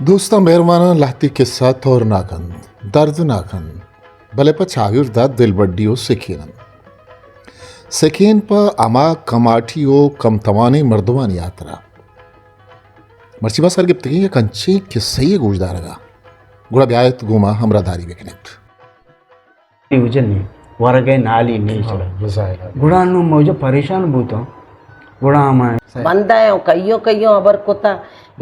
دوستاں، مہرواناں، لہتی قصہ تورناک انت، دردناک انت، بلے پہ چاگرد ءَ دلبڈی ءُ سکین انت۔ سکین پہ ہما کماٹی ءُ کم توانیں مردمانی ہاترا۔ مرچی ما سر گپتگیں یک انچیں قصہ یے گوشدارگ ءَ، گڑا بیایت گوں ما ہمراہداری بکنیت۔ واجہ نی، ورگ ءِ نالی نی۔ ہاں، بظاہر۔ گڑا نوں واجہ پریشان بوتاں۔ گڑا ہما بندہ ءَ کئیو کئیو ہبر کتا،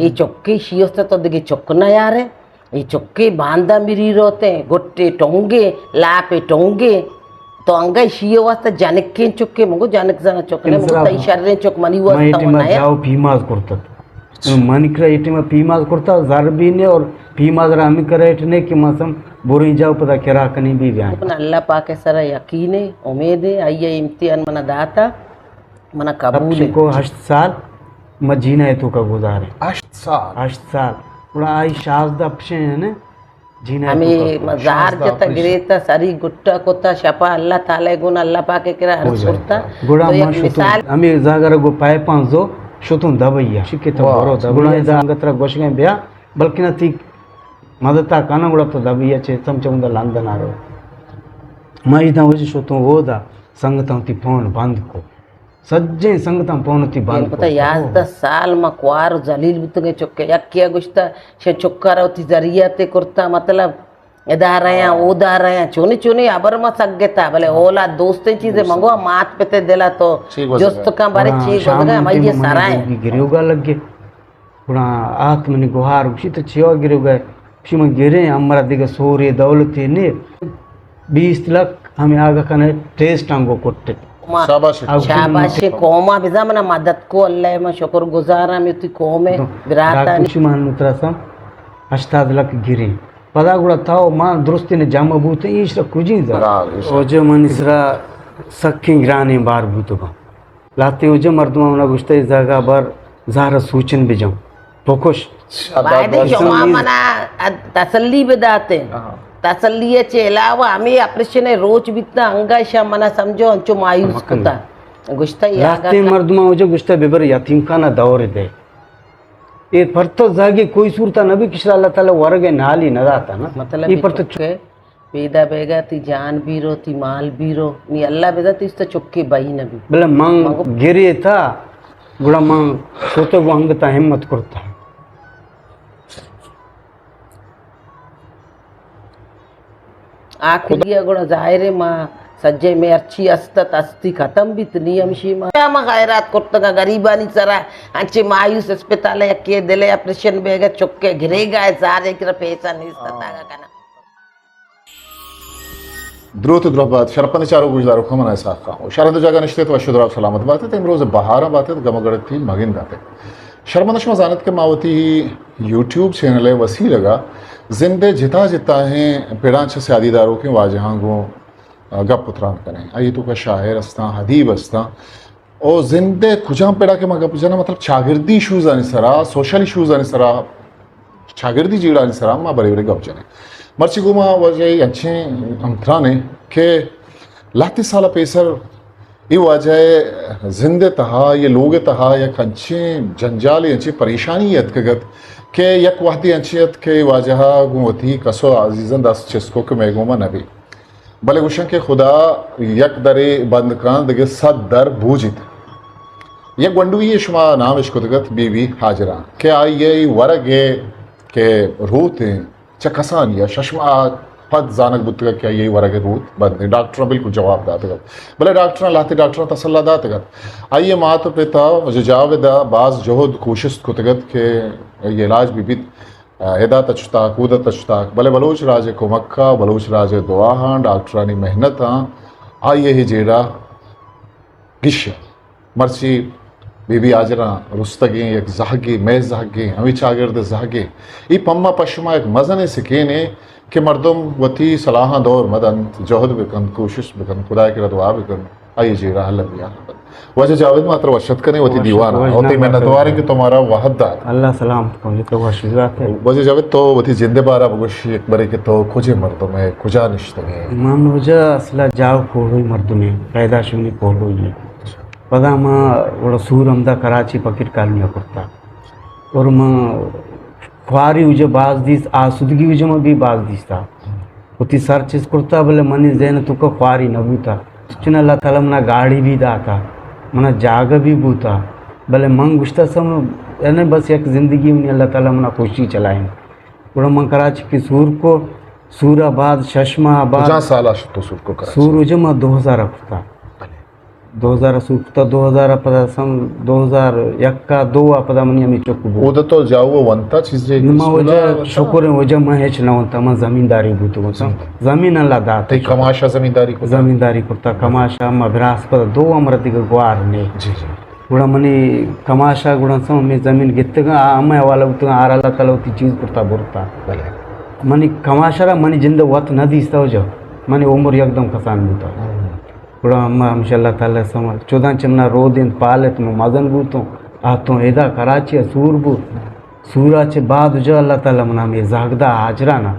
اے چکے شی است تو دگہ چک نہ یارے، اے چکے باندا مری روتے، گٹے ٹونگے، لاپے ٹونگے، تو انگہ شی واسطہ جنکیں چکے، منگو جنک زنا چک نے، منگو تئی شریں چک منی واسطہ نہ۔ جاؤ پیماز کرتت۔ من کرا اے ٹائم پیماز کرتا، زر بھی نے اور پیماز را ہمیں کرا اٹ نے کہ مثلاً بوریں جاؤ پدا کرا کنی بھی بیان۔ من اللہ پاک ءِ سرا یقین ہے، امید ہے، آئی ءَ امتحان منا داتا، منا قبول ہے۔ کو ہشت سال ما جینا ہے تو کا گزارے۔ ہشت سال؟ ہشت سال۔ گڑا آئی شازدہ پشے ہیں نا۔ ہمے ما زہر جتا، گریتا، سری گٹا کتا، شپا اللہ تعالی گون، اللہ پاک ءِ کرا عرض کرتا۔ گڑا ما شتوں ہمے زاگر گو پائپاں زو شتوں دبئی ءَ۔ شکے تو برو دبئی ءَ۔ گڑا ادا انگت را گوشگیں بیا، بلکنا تی مدتا کنا، گڑا تو دبئی ءَ چے سمچ بندا لندن ءَ رو۔ ما ادا وجہ شتوں اودا سنگتاں تی فون بند کو۔ سجیں سنگتاں پون وتی بند پتہ کرت۔ یازدہ سال ما کوار و ذلیل بوتگیں چکے۔ یکے ءَ گوشتہ، شے چکارا وتی ذریعہ تے کرتا، مطلب، ادارہ یاں، ہاں۔ اودارہ یاں، چونی چونی ہبر ما سگتا، بلے اولاد دوستیں چیزے منگو، مات پتے دلا تو جست کن، بارے چی گوزگا، ہمائی سرائیں۔ گریوگا لگے۔ گڑا آت منی گوہار گوشی، تو چیا گریوگا؟ گوشی، من گریں، ہمرا دگہ سورے دولتے نے، بیست لکھ ہمیں آگہ کنے ٹیسٹ آنگو کٹت۔ شاباش۔ شاباش، قوما بزاں منا مدد کو، اللہ ءِ من شکر گزاراں، ہمیں تی قوم ءِ براتانی۔ گوشی، من مترسم ہشتاد لکھ گریں۔ پدا گڑا تاو ما درستین جمع بوت، ایش را کجی زا۔ او جو من اسرا سکیں گرانیں بار بوتگاں۔ لہتے اوجہ مردماں منا گوشتہ، اے زاگا بر زہر سوچن بجن، بکش۔ باید شما منا تسلی بداتے۔ تسلی چے علاوہ ہمیں آپریشن روچ بیتا، انگا شا منا سمجھو انچو مایوس کتا۔ گوشتہ لہتے مردماں اوجہ گوشتہ، ببر یتیم خانہ دور دے۔ اے پرتو زاگی کوئی صورتا نبی کشرا اللہ تعالی ورگ نالی نداتا نا۔ مطلب اے پرتو چکے پیدا بیگا تی جان بیرو، تی مال بیرو، نی اللہ بزاں تی است چکے بئی نبی۔ بلے من گریتا، گڑا من شتو گو انگتا ہمت کرتا۔ آخری ءَ گڑا ظاہر ہے ما سجے میں ہرچی است ات، ہستی ختم بیت، نی ہمشی ما ما خیرات کرتگا غریبانی سرا، انچے مایوس اسپتال ءَ یکے دل ءِ آپریشن بیگا چکے گریگا ہے، زارے کرا پیسہ نیست تاگا کنا۔ دروت درہبات شرپند چارو گوشداروکاں، من اسحاق خان و شرند جاگہ نشتے تو وش و دراہ سلامت بات ات۔ امروز بہاراں بات ات، گم گڑتی مگند ات۔ شرمند شما زانت کہ ما وتی یوٹیوب چینل ءِ وسیلگ ءَ زند ءِ جتا جتاہیں پڑاں چہ سیادی داروکیں واجہاں گوں گپ و تران کنیں۔ آئی توکا شاعر استاں، ادیب استاں، او زند ءِ کجام پڑا کہ ما گپ جناں، مطلب چاگردی ایشوزانی سرا، سوشل ایشوزانی سرا، چاگردی جیڑھانی سرا ما برے برے گپ جنیں۔ مرچی گوں ما واجہ انچیں ہمترانے کہ لہتے سال پیسر اے واجہ ءِ زند ءِ تہا، اے لوگ ءِ تہا یک انچیں جنجالے، انچیں پریشانی اتکگ ات کہ یک وہدے انچیں ات کہ اے واجہ ءَ گوں وتی کس و عزیزاں دست چست کو کہ مئے گوما نہ بی۔ بلے گوشن کہ خدا یک درے بند کن، دگہ صد در بوجیت۔ یک گونڈوی شما نام اش کتگ ات بی بی ہاجرہ کہ آئی ءِ ورگ ءِ کہ روت ایں چہ کسانی ءَ شش ماہ پد زانگ بوتگ ات کہ آئی ءِ ورگ ءِ روت بند ایں۔ ڈاکٹراں بالکل جواب داتگ ات، بلے ڈاکٹراں، لہتے ڈاکٹراں تسلا داتگ ات۔ آئی ءِ مات و پت ءَ واجہ جاوید ءَ باز جہد کوشست کتگ ات کہ آئی ءِ علاج بہ بیت۔ ادا تچتاک، اودا تچتاک، بلے بلوچ راج ءِ کمک ءَ، بلوچ راج ءِ دعاہاں، ڈاکٹرانی محنتاں آئی ءِ جیڑہ گش۔ مرچی بی بی ہاجراں رستگیں یک زہگے، مئے زہگے، ہمے چاگرد ءِ زہگے۔ اے پما پہ شما یک مزنیں سکینے کہ مردم وتی سلاہاں دور مہ دنت، جہد بہ کنت، کوشش بہ کنت، خدا ءِ کرا دعا بہ کنت۔ آئی جیڑہ اللہ بیان۔ واجہ جاوید، ما ترا وش اتک کنیں وتی دیوان ءَ۔ وتی منتواریں کہ تو مارا وہد دات۔ اللہ سلامت کن، تو وش بات ہے۔ واجہ جاوید، تو وتی جند ءِ بارہ بگوش یک برے کہ تو کجے مردم ئے، کجا نشتگ ئے؟ من واجہ اصلا جاو کوہڑوئی مردم ئے، پیدا شونی کوہڑوئی ئے۔ پدا ما وڑا سور ہمدا کراچی پکیر کالونی ءَ کرتا۔ اور ما خواری وجہ باز دیست، آسودگی وجہ ما بھی باز دیستا۔ وتی سر چست کرتا، بلے منی ذہن توکا خواری نہ بوتا۔ چون اللہ تعالی منا گاڑی بھی داتا، منا جاگہ بھی بوتا، بلے من گشتا سم، یعنی بس یک زندگی منی اللہ تعالی منا خوشی چلائیں۔ گڑا من کراچی کی سور کو، سور آباد، شش ماہ آباد۔ کجا سالا شتو سور کو کراچی؟ سور وجہ ما دو ہزار کتا۔ بلے۔ دو ہزار سور کتا، دو ہزار پدا سم، دو ہزار یک ء دو ء پدا منی ہمیں چک بو۔ اودا تو جاؤ ونتا چیز جے نما اسکولا وجہ ونتا؟ شکر ہے وجہ من ہچ نہ ونتا، من زمینداری بوتو ونتا۔ زمین۔ زمین اللہ دات۔ تئی کماشا زمینداری کرتا؟ زمینداری کرتا، کماشا ما براس پدا دو امر دیگه گوار نے۔ جی، جی۔ گڑا منی کماشا گڑا سم ہمیں زمین گتگا، آ ہمیں حوالہ بوتگا، آر اللہ تعالی وتی چیز کرتا برتا۔ بلے۔ منی کماشا را منی جند وت نہ دیستا وجہ، منی عمر یکدم کسان بوتا۔ ہم۔ گڑا ہما ہمشہ اللہ تعالی سما چوداں چہ منا رود انت پال ات، من مزن بوتوں، آتوں ادا کراچی ء سور بو۔ سورا چہ بعد جا اللہ تعالی منا ہمے زہگ دا ہاجرانا۔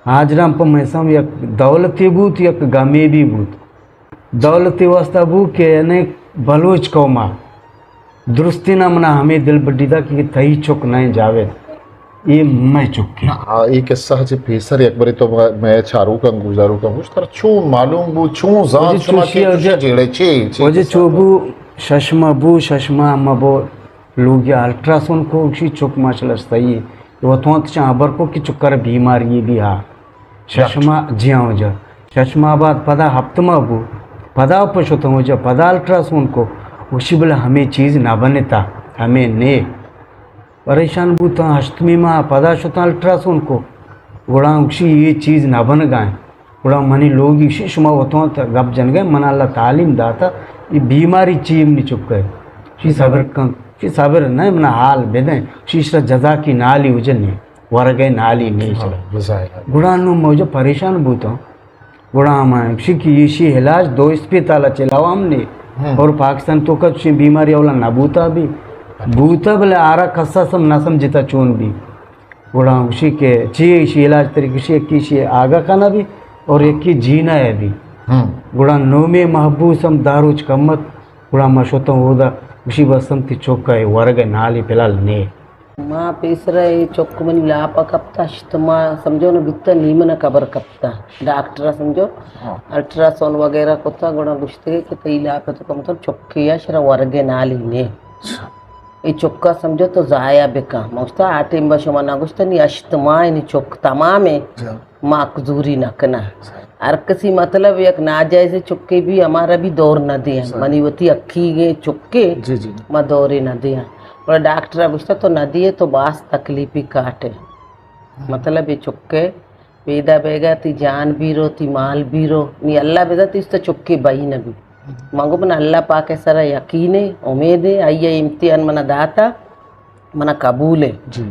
ہاجران پہ مئے سم یک دولتے بوت، یک گمے بھی بوت۔ دولتے واسطہ بو کہ یعنی بلوچ قوما درستینا منا ہمے دل بڈی دا کہ تئی چک نئے جاوید، اے مئے چکے۔ ہاں، اے قصہ چہ پیسر یک برے تو مئے چاروکاں، گوشداروکاں گوشت، ترا چون معلوم بو، چون زانت وجہ شما چوشی کہ وجہ، چوشی جیڑے چے، چے وجہ قصہ چو تو؟ بو، ششما بو، ششما ہما بو، لوگی الٹراسون کو، گوشی چک ماشاءاللہ صحیح ہے۔ وتوان تچان خبر کو کہ چکر بیماری بھی ہا۔ ششما، جی ہاں وجہ۔ ششما بعد پدا ہپت ماہ بو، پدا پشتم وجہ، پدا الٹراسون کو، گوشی بلے ہمیں چیز نہ بنتا، ہمیں نے۔ پریشان بوتاں، ہشتمی ماہ پدا شتاں الٹراسون کو، گڑا گوشی یہ چیز نہ بنگا ہیں۔ گڑا منی لوگی شی شما وتوان تا گپ جنگے، من اللہ تعلیم داتا، یہ بیماری چی منی چکے؟ شی صبر کن، شی صبر نہ، منا حال بدیں، شی شرا جزا کی نالی وجہ نے، ورگے نالی نے شرا۔ ہاں، بظاہر۔ گڑا نو موجہ پریشان بوتاں۔ گڑا ہما گوشی کہ ایشی علاج دو اسپتال چہ علاوہ ہم نے۔ ہم۔ اور پاکستان تو کچھ بیماری اولا نہ بوتا بھی۔ بوتا بلے آرا کسا سم نہ سمجھتا چون بھی۔ گڑا گوشی کہ چی ایشی علاج طریقہ، گوشی یکی ایشی آگا کنا بھی اور یکی جینا ہے بھی۔ ہم۔ گڑا نومی محبوس ہم داروچ کمت، گڑا ما شتم اودا، گوشی بس ہم تی چوکا ہے ورگ ہے نالی فی الحال نے۔ ما پیسرا اے چک منی لاپا کپتا، ہشت ماہ سمجھو نہ بیتا، نی منا خبر کپتا۔ ڈاکٹرا سمجھو، ہاں۔ الٹراسون وغیرہ کتا، گڑا گوشتگے کہ تئی لاپ تو کم تو چکے یا شرا ورگے نالی نے۔ اچھا۔ اے چکا سمجھو تو ضائع بکا۔ ما گوشتا آ ٹیم با شما نہ گوشتا نی ہشت ماہ نی چک تمام ہے۔ جی۔ ما اکزوری نہ کناں۔ صحیح۔ ہر کسی مطلب یک ناجائز چکے بھی ہمارا بھی دور نہ دیاں۔ صحیح۔ منی وتی اکیگیں چکے جی، جی۔ ما دورے نہ دیاں۔ گڑا ڈاکٹر ء گوشتا تو نہ دیے تو باز تکلیفی کاٹے۔ ہم۔ مطلب یہ چکے پیدا بیگا تی جان بیرو، تی مال بیرو، نی اللہ بزا تی است چکے بئی نہ بی۔ من گو من اللہ پاک ء سرا یقین ہے، امید ہے، آئی ء امتحان منا داتا، منا قبول ہے۔ جی۔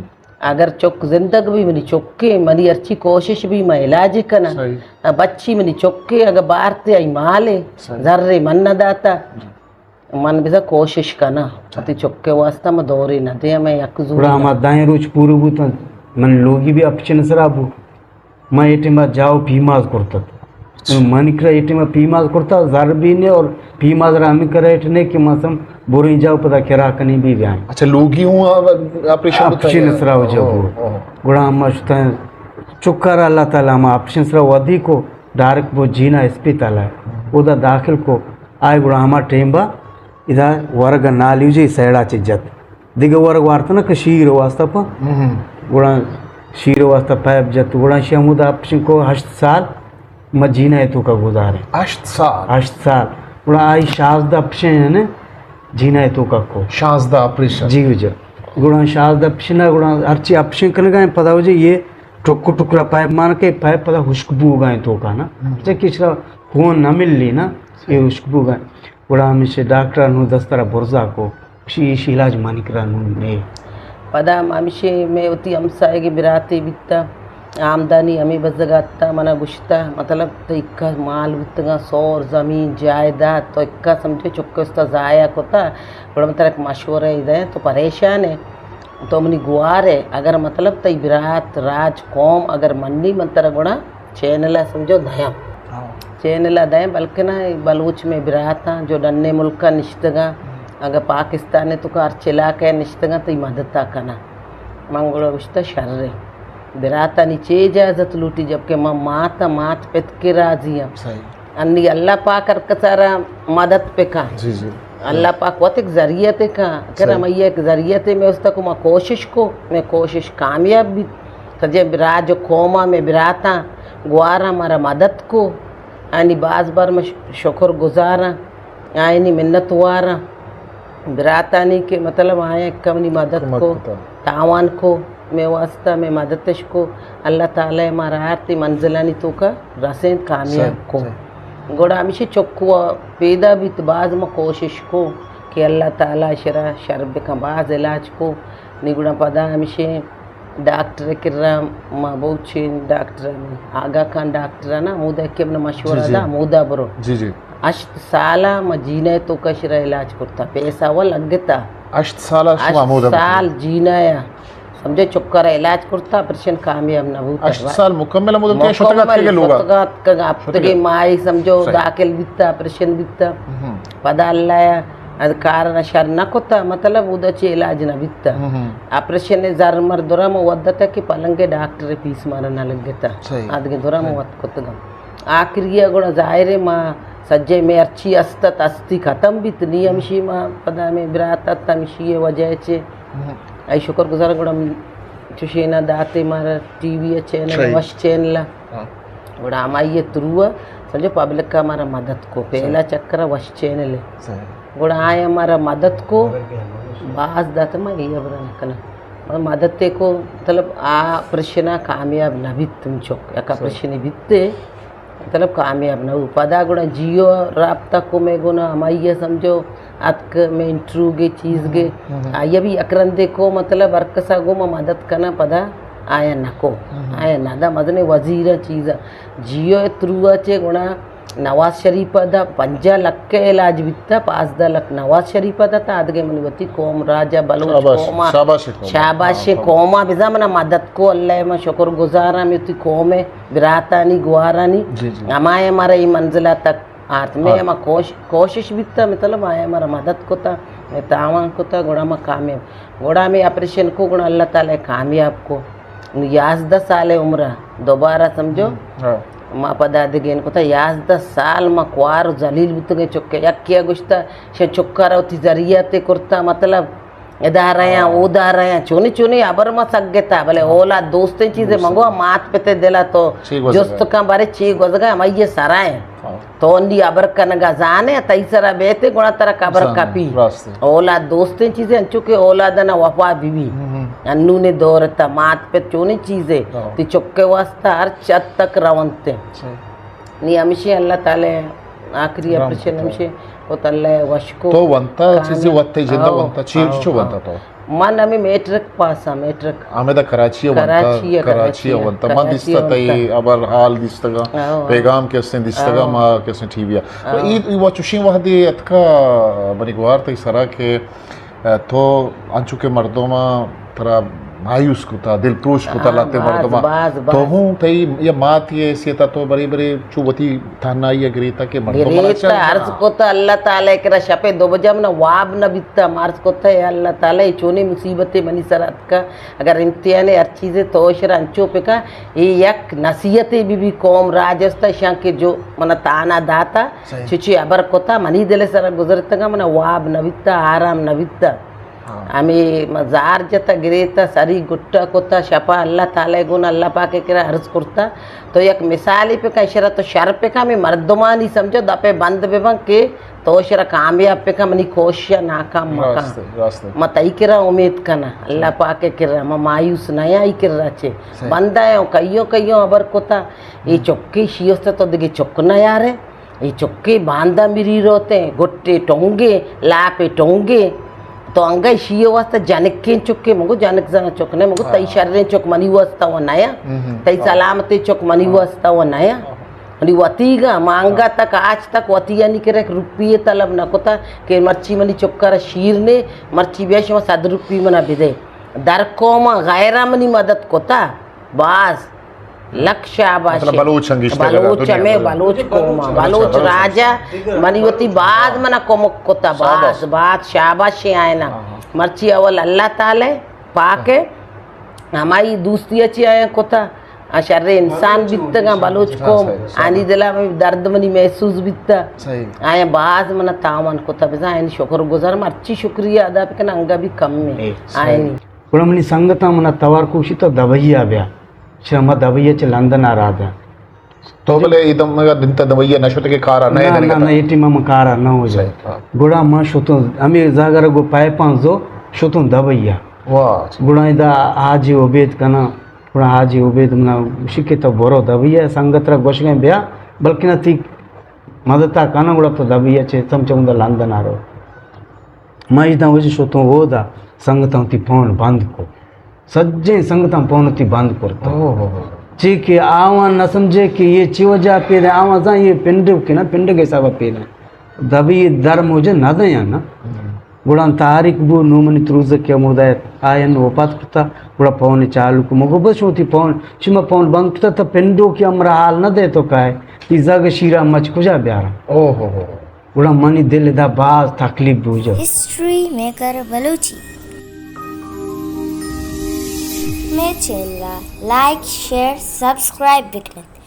اگر چک زندگ بھی منی چکے، منی ہرچی کوشش بھی میں علاج کناں۔ صحیح۔ بچی منی چکے، اگر بارتے آئی مال ہے، صحیح۔ زر من نہ داتا۔ جی۔ من بزا کوشش کناں۔ صحیح۔ اتی چکے واسطہ میں دوری نہ دے، میں یک زور گڑا ہما دائیں روچ پورو بوتن، من لوگی بھی اپچن سرا بو۔ من اے ٹائم جاؤ پیماز کرتت۔ اچھا۔ من کرا اے ٹائم پیماز کرتا، زر بھی نے اور پیماز را ہمیں کرا اٹ نے کہ ما سم بوریں جاؤ پدا کرا کنی بھی بیاں۔ اچھا، لوگی ہوں آ-، آپریشن بتا آپریشن گیا؟ سرا ہو جاؤ۔ اوہ، اوہ۔ گڑا ہم شتا چکارا اللہ تعالی ہم آپریشن سرا ودی کو ڈائریکٹ وہ جینا اسپتال ہے۔ اودا داخل کو آئے گڑا ہما ٹائم با ادا ورگ نالیو جی سیڑا چے جت۔ دگہ ورگ وارتنہ کہ شیر واسطہ پہ۔ ہم۔ گڑا شیر واسطہ پیپ جت۔ گڑا شی ہمود آپریشن کو ہشت سال ما جینا ہے تو کا گزارے۔ ہشت سال؟ ہشت سال۔ گڑا آئی شازدہ آپریشن ہے نا، جینا ہے تو کا کو۔ شازدہ آپریشن؟ جی وجہ۔ گڑا شازدہ آپریشن ہے، گڑا ہرچی آپریشن کنگا ہیں، پدا وجہ یہ ٹکر ٹکرا پیپ مان کے، پیپ پدا ہشک بوگا ہیں تو کا نا۔ ہم۔ چہ کچرا خون نہ ملی نا، یہ ہشک بوگا ہیں۔ گڑا ہمیشہ ڈاکٹر نو دسترا برزا کو، گوشی ایشی علاج مانی کرا نو نے۔ پدا ہمیشہ میں وتی ہمسائگے براتے بیتا، آمدانی ہمیں بزگا اتا، منا گوشتا، مطلب، تو اکا مال بوتگا، سور زمین جائیداد، تو اکا سمجھے چکے استا ضائع کتا، گڑا من ترا یک مشورہ دے، تو پریشان ہے، تو منی گوار ہے، اگر مطلب تئی برات، راج، قوم اگر منی، من ترا گڑا چینل ء سمجھو دیاں۔ ہاں۔ چینل ء دیاں، بلکنا بلوچ میں براتاں جو ڈنے ملکاں نشتگاں، اگر پاکستان ء تو کار چلاک ء نشتگاں، تئی مدد ء کناں۔ من گڑا گوشتہ، شر اے۔ براتانی چے اجازت لوٹی، جبکہ من مات آں، مات پت کے راضی آں۔ صحیح۔ انی اللہ پاک ہر کسارا مدد پہ کن۔ جی، جی۔ اللہ پاک وت ایک ذریعہ تے کن۔ کرا صحیح۔ میں یک ذریعہ تے میں اس تک ما کوشش کو، میں کوشش کامیاب بیت۔ سجے راج و قوما میں براتاں گوارا مارا مدد کو۔ انی باز بار میں ش-، شکر گزاراں۔ آیانی منت واراں، براتانی کہ مطلب آیاں کمنی مدد کمک کو، کتا۔ تعاون کو، میں واسطہ میں مددش کو، اللہ تعالی مارا آرتی منزلانی توکا رسین کامیاب صحیح، کو۔ صحیح۔ گڑا ہمیشہ چکو پیدا بیت، باز ما کوشش کو کہ اللہ تعالی شرا شر بکن، باز علاج کو۔ نی گڑا پدا ہمیشہ ڈاکٹر کرا، ما بہوچین ڈاکٹر، آگا خان ڈاکٹر نا، ہمودا کہ من مشورہ جی، جی۔ دا، ہمودا برو۔ جی، جی۔ ہشت سال ما جینا تو کشرا علاج کرتا، پیسہ و لگتا۔ ہشت سال شما ہشت ہمودا سال بتو؟ جینا یا۔ سمجھو چکر علاج کرتا، آپریشن کامیاب نہ بوتا۔ ہشت سال مکمل ہمودا بتو؟ شتگات کے لوگا؟ شتگات کا ہفتگے مائی سمجھو صحیح۔ داخل بیتا، آپریشن بیتا۔ ہم۔ پدا اللہ یا اد کار نہ شر نہ کتا، مطلب اودا چے علاج نہ بیتا۔ ہم، ہم۔ آپریشن زر مر درم ودتا کہ پلنگ ڈاکٹر پیس مارا نہ لگتا۔ صحیح۔ آدگے درم صحیح۔ وت کتگم۔ آخری گڑا ظاہر ہے ما سجے میں ارچی است ات، استی ختم بیت نی، ہم۔ ہمشی ما پدا میں برات ات، ہمشی وجہ چے۔ ہم۔ ای شکر گزار گڑا چوشینا داتے مارا ٹی وی چینل، صحیح۔ وش چینل۔ ہاں۔ گڑا ہمائی ءِ تھرو ءَ سمجھو پبلک ءَ مارا مدد کو۔ پہلا صحیح۔ چکر ءَ وش چینل ءَ۔ صحیح۔ گڑا آیا مارا مدد کو، باز دات ما یہ برا نہ کنا۔ مطلب مدد تے کو، مطلب آ آپریشن ءَ کامیاب نہ بیت تم چک، یک صحیح۔ آپریشن بیتے، مطلب کامیاب نہ ہو۔ پدا گڑا جیو رابطہ کو میں گونا ہمائی ءَ سمجھو اتک میں انٹرویو گے چیز گے۔ ہم، ہم۔ آئی ءَ بھی یک رندے کو مطلب ہر کسا گو ما مدد کنا پدا آیا نہ کو۔ ہم، ہم۔ آیا نہ دا مزنے وزیر چیزا۔ جیو ءِ تھرو ءَ چہ گڑا نواز شریف ءَ دا پنجاہ لکھ ءِ علاج بیتا، پانزدہ لکھ نواز شریف ءَ دا تا آدگے منی وتی قوم راج ءَ بلوچ شاباش، قوم ءَ شاباش قوم ءَ۔ شاباش ہاں، قوم۔ قوم ءَ بزاں منا مدد کو، اللہ ءَ من شکر گزاراں، من وتی قوم ءِ براتانی گوارانی جی، جی۔ ہمایا مارا اے منزل ءَ تک آرت۔ میں ہاں۔ ہما کوش-، کوشش بیتا، مطلب آیا مارا مدد کتا، میں تعاون کتا، گڑا ما کامیاب۔ گڑا میں آپریشن کو، گڑا اللہ تعالی کامیاب کو۔ نو یازدہ سال عمر ءَ دوبارہ سمجھو۔ ہم، ہاں۔ ما پدا دگین کتا، یازدہ سال ما کوار و ذلیل بوتگیں چکے۔ یکے ءَ گوشتا، شے چکارا وتی ذریعہ تے کرتا، مطلب ادارہ یاں، ہاں۔ او ادارہ یاں، چونی چونی ہبر ما سگتا، بلے ہاں۔ اولاد دوستیں چیزے دوستیں۔ منگو، مات پتے دلا تو چی گوزگا؟ جست کن بارے چی گوزگا، ہمائی سرائیں۔ ہاں۔ تو انڈی ہبر کنگا زانے، تئی سرا بیتے، گڑا ترا قبر زانے، کپی۔ راست ہے۔ اولاد دوستیں چیزیں، انچو کہ اولاد نا وفا بی بی۔ ہم، ہم۔ انو نے دور تا مات پہ چونی چیزے، ہاں۔ تی چکے واسطہ ہر چت تک رونتے۔ صحیح۔ نی ہمشی اللہ تعالی آخری رحم آپریشن کتا۔ ہمشی وت اللہ وشکو۔ تو ونتا کامیاب۔ چیزے وت جندا ہاں، ونتا، چی ہاں، چو ونتا ہاں۔ تو؟ من ہمیں میٹرک پاس ہاں، میٹرک۔ ہمیں دا کراچی ءَ ونتا، کراچی ءَ، کراچی ءَ کراچی ءَ ونتا۔ من کراچی دیستا ءَ تئی ونتا۔ ابر حال دیستگا، ہاں، ہاں۔ پیغام کہ استیں دیستگا، ہاں۔ ما کہ استیں ٹی وی ءَ۔ ہاں۔ ای، ای وا چوشیں وہدے اتکا بنی گوار تئی سرا کہ، ا، تو انچو کہ مردم ترا مایوس کتا، دل پروش کتا، ہاں، لاتے باز، مردم۔ باز، تو باز۔ ہوں تئی یا مات یہ حیثیت تو بری بری چو وتی تہنائی ءَ گریتا کہ مردم منا گریتا، چل عرض کنا۔ کتا اللہ تعالی کرا شپے دو بجہ منا واب نہ بیتا، ما عرض کتا، اے اللہ تعالی، اے چونیں مصیبتے منی سر اتکا، اگر امتحانے ہر چیزے تو شر انچو پکا، اے یک نصیحتے بی بی قوم راج استا، اشاں کہ جو منا تانا داتا، صحیح۔ چچی ہبر کتا، منی دل سر گزرتگا، منا واب نہ بیتا، آرام نہ بیتا۔ ہاں۔ ہمے ما زار جتا گریتا، سری گٹا کتا، شپا اللہ تعالی گون اللہ پاک کرا عرض کرتا۔ تو یک مثالے پہ کن، اشرا تو شر پہ کن، ہمے مردمانی سمجھو دپے بند بہ بن کہ تو اشرا کامیاب پہ کن، منی کوشش ناکام مکن۔ راست ہے، راست ہے۔ ما تئی کرا امید کنا، اللہ پاک کرا، ما مایوس نہ آں ای کرا چے۔ صحیح۔ بندہ اوں کئیوں کئیوں ہبر کتا، اے ہم۔ چکے شی است تو دگے چک نہ یارے۔ اے چکے باندا مری روتیں، گٹے ٹونگے، لاپے ٹونگے۔ تو انگا ایشی واسطہ جنکیں چکے، مگو جنک زنا چک نہ، مگو تئی ہاں۔ شریں چک منی واسطہ و نیا، ہم ہم۔ تئی ہاں۔ سلامتیں چک منی ہاں۔ واسطہ و نیا۔ ہاں۔ منی وتیگا، ما انگا ہاں۔ تک آج تک وتی یعنی کہ یک روپیے طلب نہ کتا کہ مرچی منی چکا را شیر نے، مرچی بیا شما صد روپی منا بدے۔ در قوما غیرا منی مدد کتا، باز۔ لک شاباش۔ مطلب بلوچ انگیش بلوچ ہمیں بلوچ قوم، بلوچ راجا منی وتی باز منا کمک کتا، باز، باز شاباش آئینا۔ ہاں، ہاں۔ مرچی اول اللہ تعالی پاک ہے۔ ہمائی دوستی ءَ چہ آیاں کتا، آ شر انسان بیتگاں، بلوچ قوم، آنی دل ءَ ہمے درد منی محسوس بیتا۔ صحیح۔ آیاں باز من ءَ تاوان کتا، بزاں آیانی شکر گزار، مرچی شکریہ ادا بکن، انگا بھی کم ہے۔ صحیح۔ آیانی۔ گڑا منی سنگتاں من ءَ توار کوشی تو دبئی ءَ بیا، شما دبئی ءَ چہ لندن ءَ را داں۔ تو بلے اے دم ءَ دنت دبئی ءَ نہ شت کہ کار ءَ نہ نہ، نہ، نہ، اے ٹیم ءَ من کار ءَ نہ ہو جا۔ صحیح، ہاں۔ گڑا من شتوں، ہمے زاگر ءَ گوں پائپاں زو شتوں دبئی ءَ۔ واہ۔ گڑا ادا حاجی عبید کناں، گڑا حاجی عبید منا گوشی کہ تو برو دبئی ءَ، سنگت را گوشگیں بیا، بلکنا تئی مدد ءَ کناں، گڑا تو دبئی ءَ چہ سمجھ چہ لندن ءَ رو۔ ما ایداں وجہ شتوں اودا سنگتاں وتی پون بند کو۔ سجیں سنگتاں پون وتی بند کرتا۔ اوہ۔ چی کہ آوان نہ سمجھے کہ یہ چی وجہ پیدا، آوان زان یہ پنڈ کے نا، پنڈ کے حساب پیدا۔ دبئی در موجہ نہ دیا نا۔ ہم۔ گڑا تاریخ بو نو منی تروز کے مودا آین وفات کرتا، گڑا پون چالو کو۔ مگو بس شما وتی پون، شما پون بند کرتا تا پنڈو کی امرا حال نہ دے تو کائے، ای زگ شیرا مچ کجا بیارا۔ اوہ۔ گڑا منی دل ادا باز تکلیف بوجا۔ History maker Balochi. مئے چینل ءَ لائک، شیئر، سبسکرائب بکنت۔